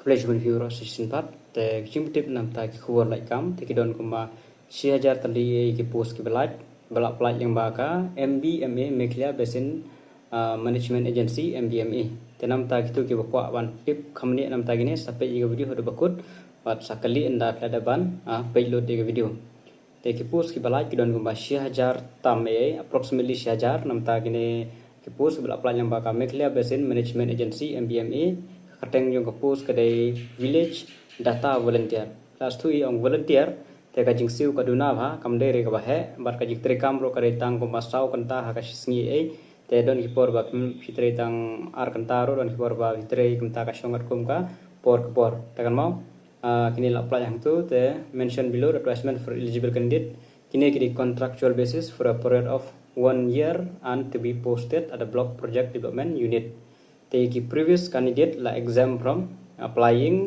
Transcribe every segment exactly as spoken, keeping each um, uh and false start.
Khublei shibun ïa phi baroh sa shisien pat. Te ki jingpyntip namta ki khubor lait kam, te ki don kumba shi hajar tylli ki post kiba lait, ba la pynlait lyngba ka M B M A Meghalaya Basin, ah, Management Agency, M B M A. Te namta kito kiba kwah ban tip kham bniah namta kine, sa peit ïa ka video haduh ba kut, bad sa kylli ynda phi la dep ban, ah, peit lut ïa ka video. Te ki post kiba lait ki don kumba shi hajar tam eh, approximately shi hajar, namta kine ki post kiba la pynlait lyngba ka Meghalaya Basin Management Agency, M B M A. Ka kyrteng jong ka post ka dei Village Data Volunteer. Lada shu ong volunteer, te ka jingsiew ka duna bha, kam dei re kaba heh, bad ka jingtrei kam ruh ka dei tang kumba saw kynta ha ka shi sngi eh. Te don ki por ba phi trei tang ar kynta ruh, don ki por ba phi trei kumta ka shong katkum ka por ka por. Te kan mo, ah, kine la pynlait hangto, te mention below advertisement for eligible candidate. Kine ki dei contractual basis for a period of one year and to be posted at the Block Project Development Unit. Te ki previous candidate la exempt from applying,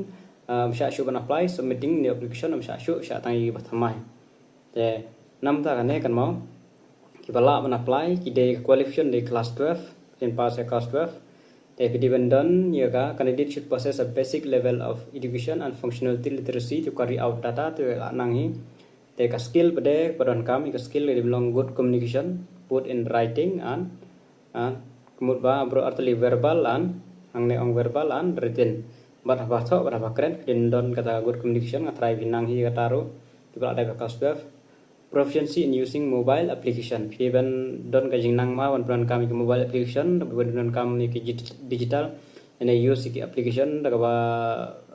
ah, ym shah shuh ban apply, submitting new application, ym shah shuh, shah tang ïa kiba thymmai. Te namta kane kan mo, kiba lah ban apply ki dei ka qualification dei class twelve, kin pass ïa class twelve. Te phi dei ban don ïa ka candidate should possess a basic level of education and functional literacy to carry out data, te la nang hi. Te ka skill pat de, ba donkam ïa ka skill ka dei ban long good communication, both in writing and, ah, ka mut ba baroh artylli verbal and, hangne ong verbal and written. Bad haba thoh, bad haba kren, phi dei ban don kata good communication, nga tharai phi nang hi kata ruh, kiba la dep class twelve. Proficiency in using mobile application. Phi dei ban don ka jingnang ma ban pyndonkam ïa ki mobile application, ban pyndonkam ïa ki digit-, digital, lane use ïa ki application da kaba,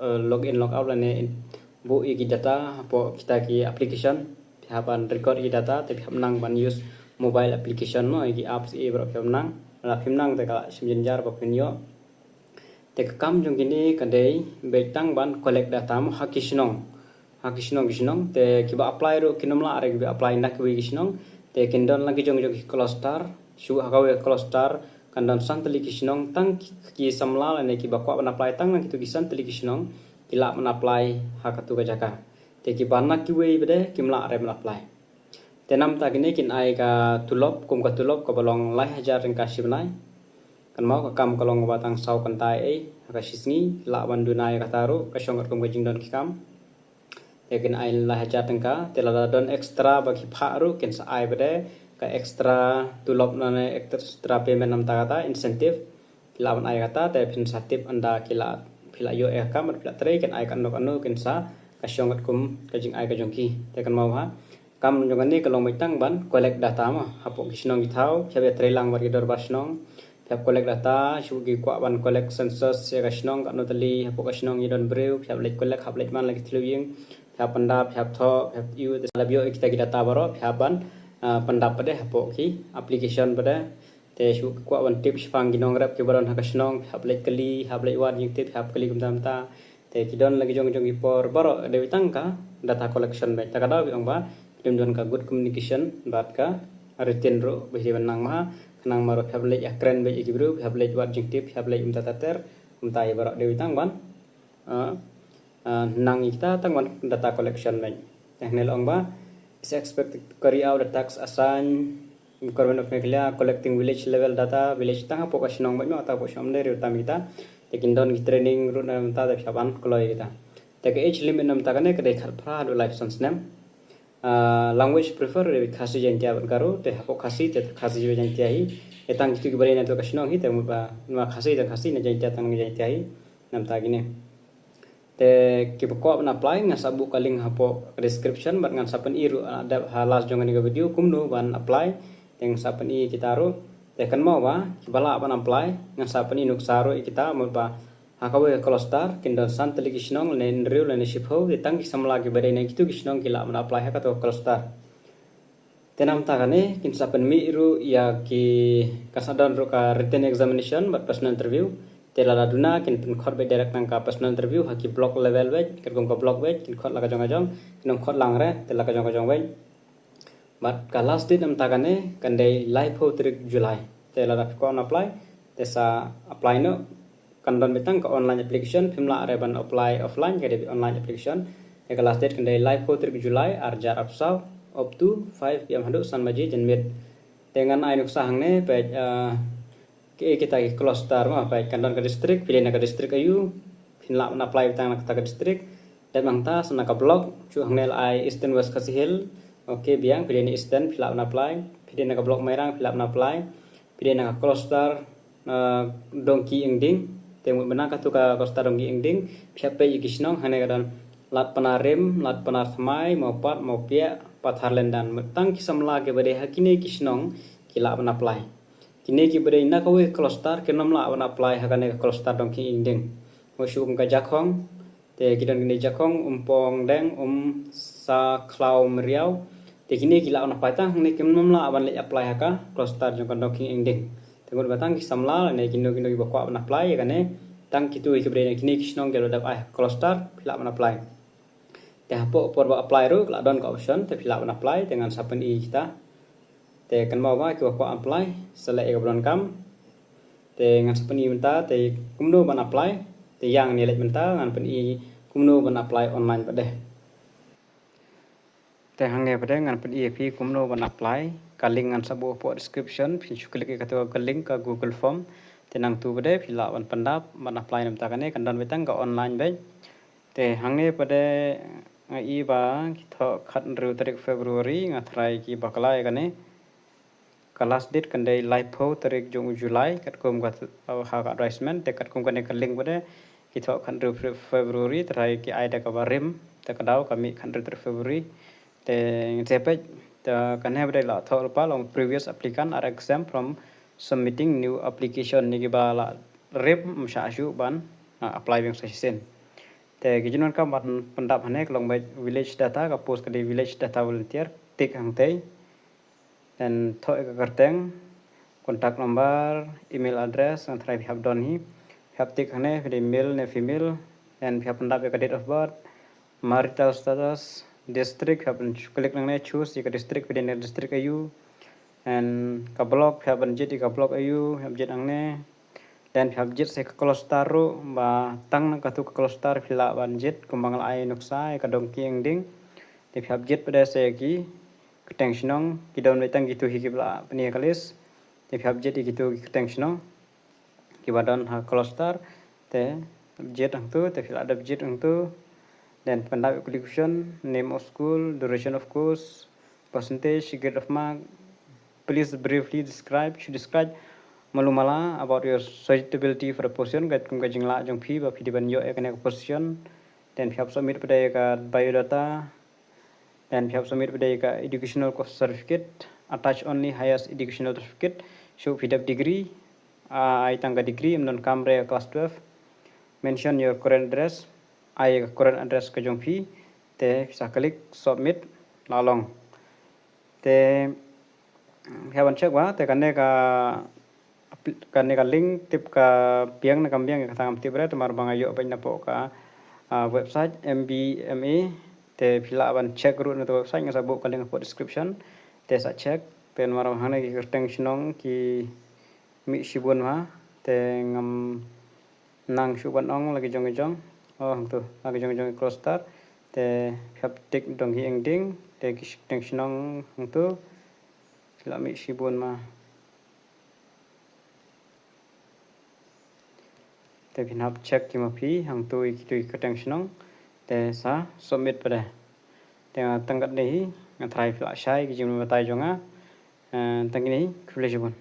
eh, log in, log out, lane in-, buh ïa ki data hapoh kita ki application. Phi hap ban record ïa ki data, te phi hap nang ban use mobile application mo, ïa ki apps ïa baroh phi hap nang. Lada phim nang te ka la shim jynjar ba phin ïoh. Te ka kam jong kine ka dei beit tang ban collect data mo ha ki shnong. Ha ki shnong ki shnong, te kiba apply ruh kin ym lah re kiba apply na kiwei ki shnong. Te kin don la ki jong jong ki cluster, shu ha kawei cluster kan don san tylli ki shnong, tang ki, ki samla lane kiba kwah ban apply tang na kito ki san tylli ki shnong, ki lah ban apply ha katu ka jaka. Te kiba na kiwei pat de, kim lah re ban apply. Te namta kine kin ai ka tulop, kum ka tulop kaba long lai hajar tyngka shi bnai. Kan mo, ka kam ka long kaba tang saw kynta eh, ha ka shi sngi, lah ban duna ïa kata ruh, ka shong katkum ka jingdon ki kam. Te kin ai lai hajar tyngka, te lada don extra ba ki phah ruh, kin sa ai pat de, ka extra tulop lane extra payment namta kata, incentive. Ki lah ban ai kata, te phin sa tip ynda ki la, phi la ïoh ïa ka kam, phi la trei, kin ai katno katno, kin sa, ka shong katkum ka jingai ka jong ki. Te kan mo ha. Kam jong kane ka long beit tang ban collect data mo. Hapoh ki shnong ki thaw, phi hap ïatrei lang bad ki dorbar shnong. Phi hap collect data, shu ki kwah ban collect census ïa ka shnong, katno tylli, hapoh ka shnong ïa don briew, phi hap leit collect, hap leit man la ki thliew ïing, phi hap pyndap, phi hap thoh, phi hap ïoh, te sa la ïoh ïa kita ki data baroh, phi hap ban, ah, pyndap pat de, hapoh ki application pat de. Te shu kwah ban tip shaphang ki nongrep kiba don ha ka shnong, phi hap leit kylli, hap leit wad jingtip, phi hap kylli kumta kumta. Te ki don la ki jong jong ki por baroh, dei beit tang ka data collection beit. Ta ka daw phi ong ba phi dei ban don ka good communication bad ka written ruh, ba phi dei ban nang ma, khnang ma ruh phi hap leit ïakren beit ïa ki briew, phi hap leit wad jingtip, phi hap leit kumta ter ter, kumta ïa baroh dei beit tang ban, ah, ah, nang ïa kita tang ban data collection beit. Te hangne la ong ba is expected to carry out the task assigned Government of Meghalaya, collecting village level data, village tang hapoh ka shnong beit mo, tang hapoh shnong, ym dei re tam kita. Te kin don ki training ruh namta, te phi hap ban kloi kita. Te ka age limit namta kane ka dei khatphra haduh laiphew san snem. Ah, language prefer dei Khasi, Jaintia bad Garo, te hapoh Khasi te Khasi bad Jaintia hi. Te tang kitu kiba dei na tu ka shnong hi, te mut ba na Khasi te Khasi, na Jaintia tang Jaintia hi. Namta kine. Te kiba kwah ban apply, ngan sa buh ka link hapoh ka description, bad ngan sa pyni ruh, ah, dep ha last jong kane ka video kumno ban apply. Te ngan sa pyni kita ruh. Te kan mo ba kiba lah ban apply, ngan sa pyni nuksa ruh ïa kita, mut ba ha kawei ka cluster kin don san tylli ki shnong, lane hynriew lane shiphew, te tang ki samla kiba dei na kitu ki shnong ki lah ban apply ha katu ka cluster. Te namta kane kin sa pynmih ruh ïa ki, kan sa don ruh ka written examination bad personal interview. Te lada duna kin pynkhot beit direct na ka personal interview ha ki block level beit, katkum ka block beit, kin khot la ka jong ka jong, kin ym khot lang re, te la ka jong ka jong beit. Bad ka last date namta kane kan dei laiphew tarik July. Te lada phi kwah ban apply, te sa apply noh. Kan don beit tang ka online application, phim lah re ban apply offline, ka dei beit online application. Te ka last date kan dei laiphew tarik July, ar hajar arphew saw, up to five P M haduh san baje janmiet. Te ngan ai nuksa hangne, peit, ah, ki, kita ki cluster mo, peit kan don ka district, phi dei na ka district aïu, Phin lah ban apply tang na kata ka district. Dep nangta sa na ka block, shu hangne la ai Eastern West Khasi Hills. Okay, biang, phi dei na Eastern, phi lah ban apply. Phi dei na ka block Mairang, phi lah ban apply. Phi dei na ka cluster, ah, Dongki Ingding. Te mut mynta katu ka cluster Dongki Ingding, phi hap peit ïa ki shnong hangne ka don Ladpanarim, Ladpanarthymmai, Mawpat, Mawpiah, Patharlendang. Mut tang ki samla kiba dei ha kine ki shnong ki lah ban apply. Kine kiba dei na kawei ka cluster kin ym lah ban apply ha kane ka cluster Dongki Ingding. Mo shu kum ka Jakhong, te ki don kine Jakhong, Umpongdeng, Umsakhlaw, Mriaw. Te kine ki lah ban apply tang hangne, kim nym lah ban leit apply ha ka cluster jong ka Dongki Ingding. Te ngut ba tang ki samla ne kino kino kiba kwah ban apply ïa kane, tang kito kiba dei na kine ki shnong kiba la dep ai ha ka cluster, phi lah ban apply. Te hapoh por ba apply ruh la don ka option, te phi lah ban apply, te ngan sa pyni kita. Te kynmaw ba kiba kwah apply, sa leh ïa kaba donkam. Te ngan sa pyni mynta te kumno ban apply. Te ïa ngin leit mynta, ngan pyni kumno ban apply online pat de. Te hangne pat de ngan pyni ïa phi kumno ban apply. Ka link ngan sa buh hapoh description, phin shu click ïa katu ka link ka Google Form. Te nangtu pat de phi lah ban pyndap ban apply na bynta kane, kan don beit tang ka online beit. Te hangne pat de nga i ba ki thoh khathynriew tarik February, nga tharai ki bakla ïa kane. Ka last date kan dei laiphew tarik jong u July, katkum ka th-, ha ka advertisement, te katkum kane ka link pat de ki thoh khathynriew February, tharai ki ai da kaba rim, te ka daw ka mih khathynriew tarik February. Te ngin sa peit, te kane pat de la thoh lypa long, previous applicant are exempt from submitting new application. Ïa kiba la rim ym shah shuh ban, ah, apply biang sa shisien. Te ki jingdonkam ban pyndap hangne ka long beit village data, ka post ka dei village data volunteer, tick hangtei. Then thoh ïa ka kyrteng, contact number, email address, nga tharai phi hap don hi. Phi hap tick hangne, phi dei male ne female. Then phi hap pyndap ïa ka date of birth, marital status, district, phi hap ban click nangne, choose ïa ka district, phi dei na district aïu. And ka block, phi hap ban jied ïa ka block aïu, phi hap jied nangne. Then phi hap jied sa ka cluster ruh, ba tang na katu ka cluster phi lah ban jied, kumba nga la ai nuksa ïa ka Dongki Ingding. Te phi hap jied pat de sa ki kyrteng shnong, ki don beit tang kitu hi kiba la pyni ha ka list. Te phi hap jied ïa kitu ki kyrteng shnong kiba don ha cluster, te jied hangtu, te phi lah dep jied hangtu. Then pyndap ïa ka qualification, name of school, duration of course, percentage, grade of mark. Please briefly describe, shu describe malu mala about your suitability for the position, katkum ka jinglah jong phi ba phi dei ban ïoh ïa kane ka position. Then phi hap submit pat de ïa ka biodata. Then phi hap submit pat de ïa ka educational certificate, attach only highest educational certificate. Shu phi dep degree, ah, ai tang ka degree, ym donkam re class twelve. Mention your current address, ai ïa ka current address ka jong phi. Te phi sa click submit, la long. Te phi hap ban check ba te kane ka, kane ka link tip ka biang ne kam biang, kata ngam tip re, namar ba nga ïoh beit napoh ka, ah, website M B M A. Te phi lah ban check ruh na ka website, nga sa buh ka link hapoh description. Te sa check, te namar ba hangne ki kyrteng shnong ki mih shibun ma, te ngam nang shuh ban ong la ki jong ki jong. Oh, hangtu, la ki jong ki jong ki cluster. Te phi hap tick Dongki Ingding, te ki kyrteng shnong hangtu. Ki la mih shibun ma. Te phin hap check ki ma phi, hangtu ïa kitu ki kyrteng shnong. Te sa submit pat de. Te nga tang katne hi, nga tharai phi lah shai ki jingbatai jong nga. Eh, tang kine hi, khublei shibun.